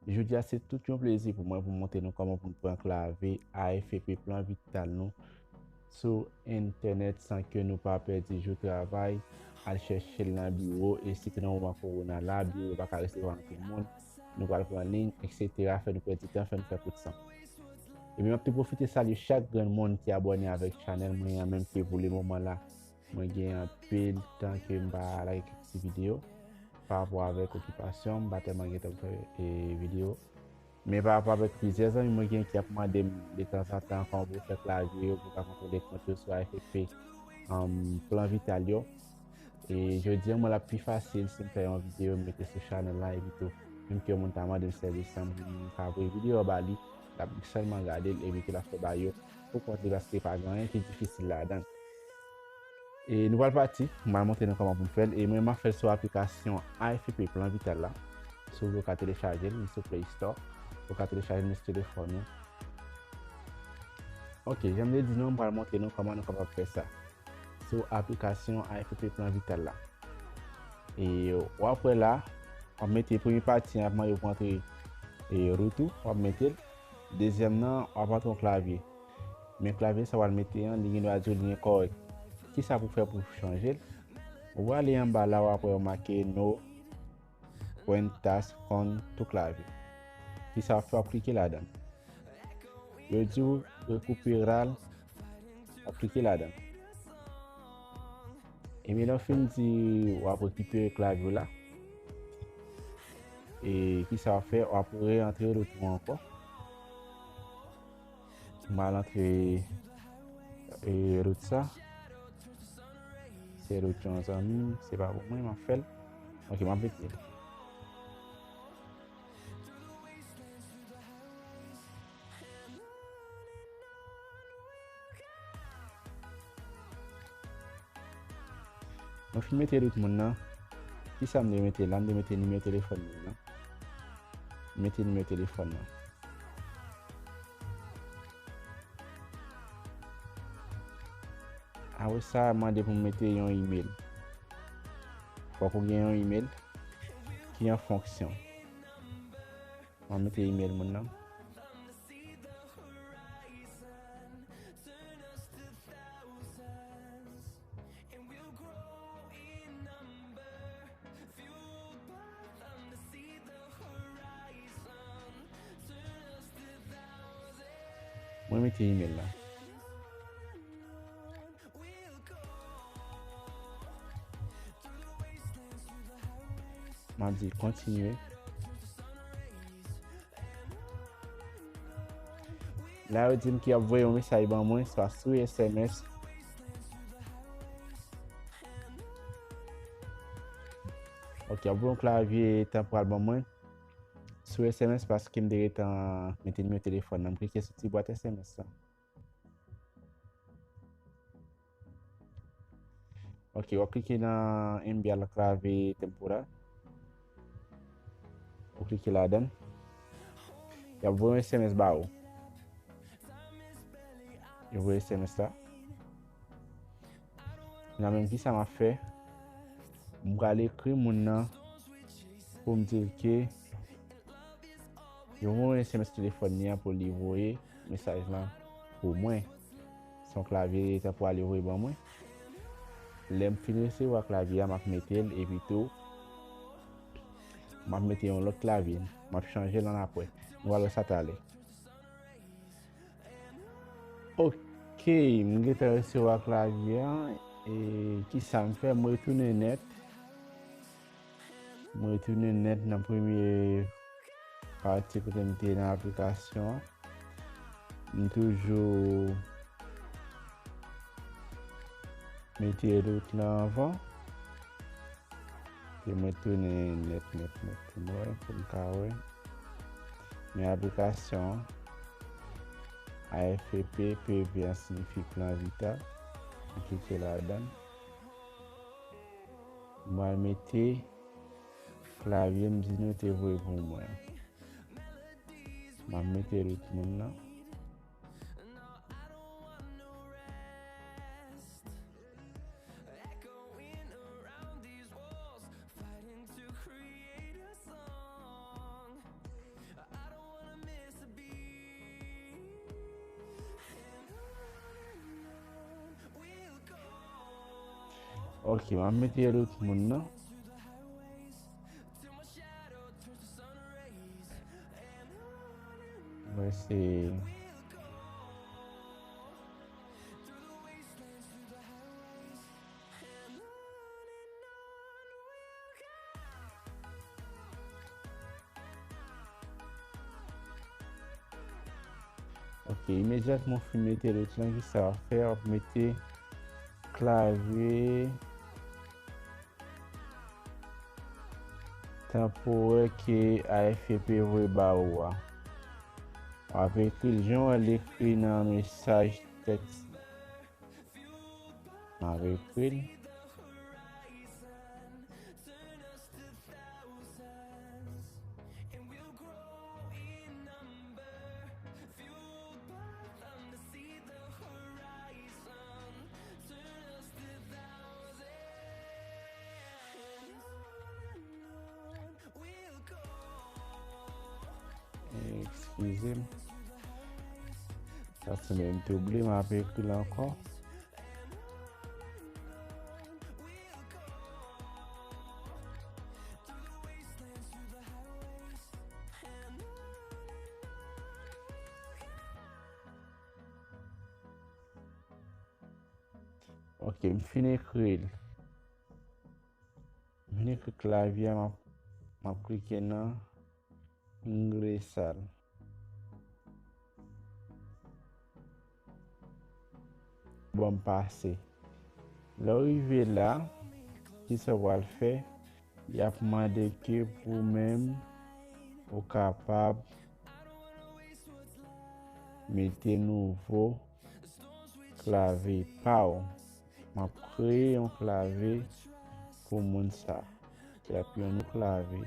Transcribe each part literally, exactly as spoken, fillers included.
Jodi a, se tout yon plezi pou mwen pou m montre nou kòman pou n pran klavye A F P Plan Vital nou sou entènèt san ke nou pa pèdi jou travay, al chèche l nan biwo, e sitou nan moman kowona la, biwo yo pa ka resevwa anpil moun, nou pral pran liy, etsetera, fè nou pèdi tan, fè nou fè kout san. Ebyen, m ap tou pwofite salye chak grenn moun ki abòne avèk chanèl mwen an, menm ke pou le moman la, mwen gen anpil tan ke m pa lage kèk ti videyo. Pa rapò avèk okipasyon, m pa tèlman gen tan pou fè, e, videyo. Men pa rapò avèk plizyè zanmi mwen gen ki ap mande m detanzantan kòman pou fè klavye yo, pou ka kontwole kont yo sou A F P, um, Plan Vital yo. E jodi a, mwen, l ap pi fasil si m fè yon videyo, m mete sou chanèl la, epi tou, menm ke yon moun ta mande m sèvis lan, m ka voye videyo a ba li, l ap sèlman gade l, epi tou l ap fè bagay yo pou kont li, paske pa gen anyen ki difisil ladan l. E nou pral pati, m pral montre nou kòman pou n fè l. E mwen, m ap fè l sou aplikasyon A F P Plan Vital la. Si w vle, w ka telechaje l, li sou Play Store. Ou ka telechaje l sou telefòn ou. Ok, jan m te di nou, m pral montre nou kòman nou kapab fè sa sou aplikasyon A F P Plan Vital la. E w ap wè la, w ap mete premye pati an, ap mande w pou antre, e, root ou, w ap mete l. Dezyèm nan, w ap antre yon klavye. Men klavye sa w al mete an, li gen dwa di w li enkòrèk. Kisa pou w fè pou w chanje l? Ou prale anba la, w ap wè yo make no current task on to klavye. Kisa w ap fè? W ap klike ladan l. Yo di w rekipere l, w ap klike ladan l. Ebyen, lè w fin di w ap rekipere klavye w la, e kisa w ap fè? W ap re-antre root ou ankò. M al antre, e, root sa. Se root yon zanmi m, se pa pou mwen, m ap fè l. Ok, m ap mete l. Mwen fin mete root moun nan. Kisa m dwe mete la? M dwe mete nimewo telefòn moun nan. Mete nimewo telefòn nan. Apre sa, mande pou m mete yon email. Fòk ou gen yon email ki an fonksyon. Mwen mete email moun nan. Mwen mete email la. M ap di kontinye. La, yo di m ke y ap voye yon mesaj ban mwen, swa sou S M S. Ok, y ap voye yon klavye tanporal ban mwen sou S M S paske m te gentan mete nimewo telefòn nan. M klike sou ti bwat S M S la. Ok, w ap klike nan enviar la clave temporal. Ou klike ladan l. Y ap voye yon S M S ba ou. Yo voye S M S la. Nan menm, kisa m ap fè? M pral ekri moun nan pou m di l ke yo voye S M S telefòn li an pou li voye mesaj lan pou mwen. Se yon klavye tanporal li voye ban mwen. Lè m fin resevwa klavye a, m ap mete l, epi tou, m ap mete yon lòt klavye. M ap chanje l annapre. Nou pral wè sa talè. Ok, m gentan resevwa klavye an. E kisa m fè? M retounen nèt. M retounen nèt nan premye pati kote m te nan aplikasyon an. M toujou mete root lan anvan. Ke mwen tounen nèt, nèt, nèt pou mwen, pou m ka wè. Men aplikasyon an, A F P, P V an siyifi plan vital. M klike ladan l. M al mete klavye m di nou te voye pou mwen. M ap mete root moun nan. Ok, m ap mete lòt moun nan. Mwen se Ok, imedyatman w fin mete lòt lan, ki sa w ap fè? W ap mete klavye tanporè ke A F P voye ba ou a. W ap ekri l jan w al ekri nan mesaj tèks la. M ap ekri l. Eskize m. Sa se menm tou bli, m ap ekri l ankò. Ok, m fin ekri l. M fin ekri klavye a, m ap, m ap klike nan Ingresa l. Bon, m pase. Lè w rive la, ki sa w pral fè? Y ap mande ke pou w menm ou kapab mete nouvo klavye pa w. M ap kreye yon klavye pou moun sa. Y ap yon nouvo klavye.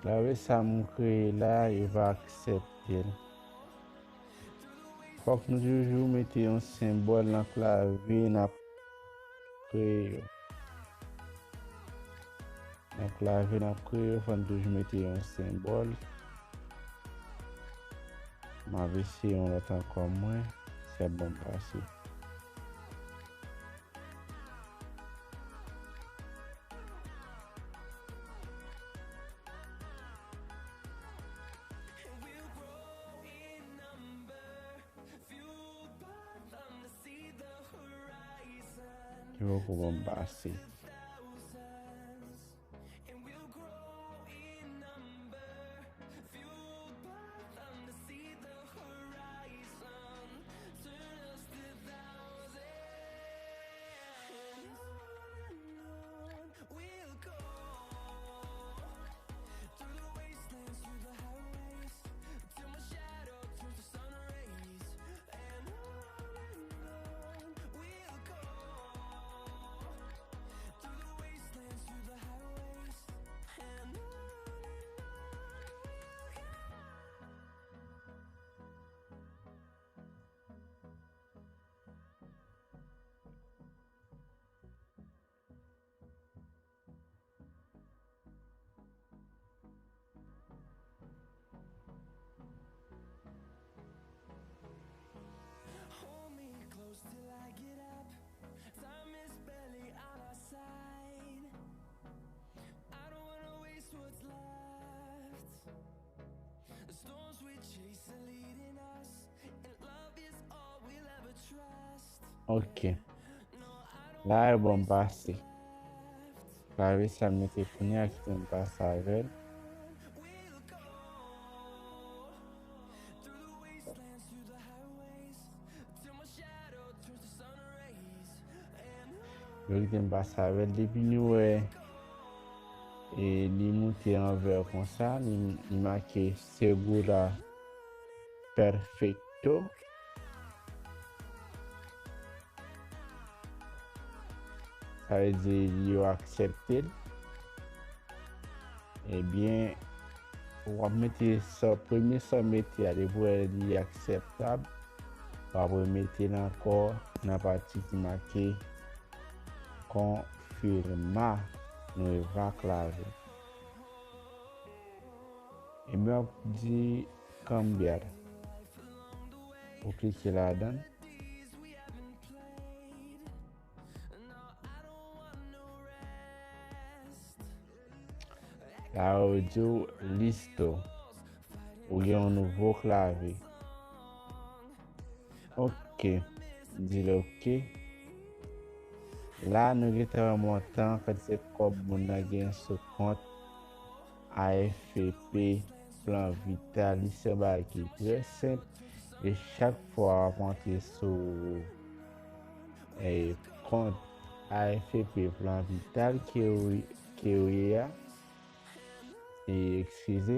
Klavye sa m kreye la, yo pa aksepte l. Fòk nou toujou mete yon senbòl nan klavye n ap kreye yo. Nan klavye n ap kreye yo, fò n toujou mete yon senbòl. M ap eseye yon lòt ankò mwen, si ap ban m pase. Ki poko ban m pase. Ok. La e bon m pase. Klavye sa m mete kounye a, kite m pase avè l. Yo kite m pase avè l depi nou wè e li moute anvè konsa, li, li make Segura Perfecto. Sa vle di yo aksepte l. Ebyen, w ap mete sa, premye sa w mete a, depi w wè li akseptab, w ap remete l ankò nan pati ki make confirmar nueva clave. Ebyen, w ap di cambiar. Ou klike ladan l. La yo di w listo. Ou gen yon nouvo klavye. Ok. Di l ok. La nou gentan wè montan kantite kòb moun nan gen sou kont A F P Plan Vital. Li se yon bagay ki trè senp. E chak fwa w ap antre sou e, kont A F P Plan Vital ke w, ke w ye a, e, eskize,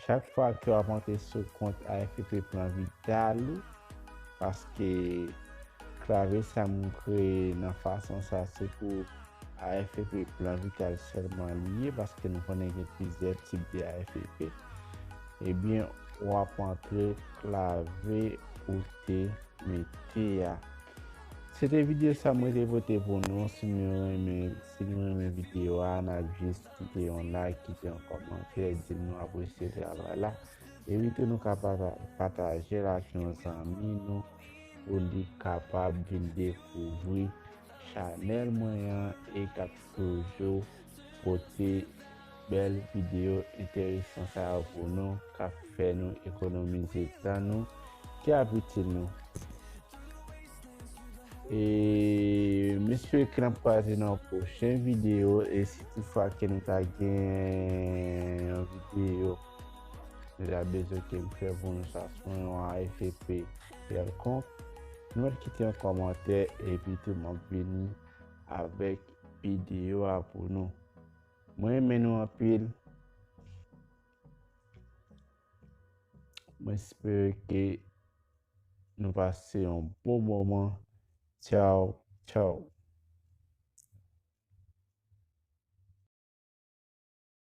chak fwa ke w ap antre sou kont A F P Plan Vital ou, paske klavye sa m kreye nan fason sa, se pou A F P Plan Vital sèlman li ye, paske nou konnen gen plizyè tip de A F P. Ebyen, w ap antre klavye ou te mete a. Se te videyo sa mwen te pote pou nou. Si nou renmen, si nou renmen videyo a, n ap jis kite yon like, kite yon kòmantè, di nou apresye travay la. Epi tou nou ka pata-, pataje l ak yon zanmi nou pou li kapab vin dekouvri chanèl mwen an e k ap toujou pote bèl videyo enteresan sa yo pou nou, k ap fè nou ekonomize tan nou, ki ap itil nou. E m espere ke n ap kwaze nan yon pwochen videyo. E si toutfwa ke nou ta gen yon videyo nou ta bezwen ke m fè pou nou sa sou yon A F P kèlkonk, nou mèt kite yon kòmantè epi tou m ap vini avèk videyo a pou nou. Mwen renmen nou anpil. Mwen espere ke nou pase yon bon moman. Tchaw, tchaw.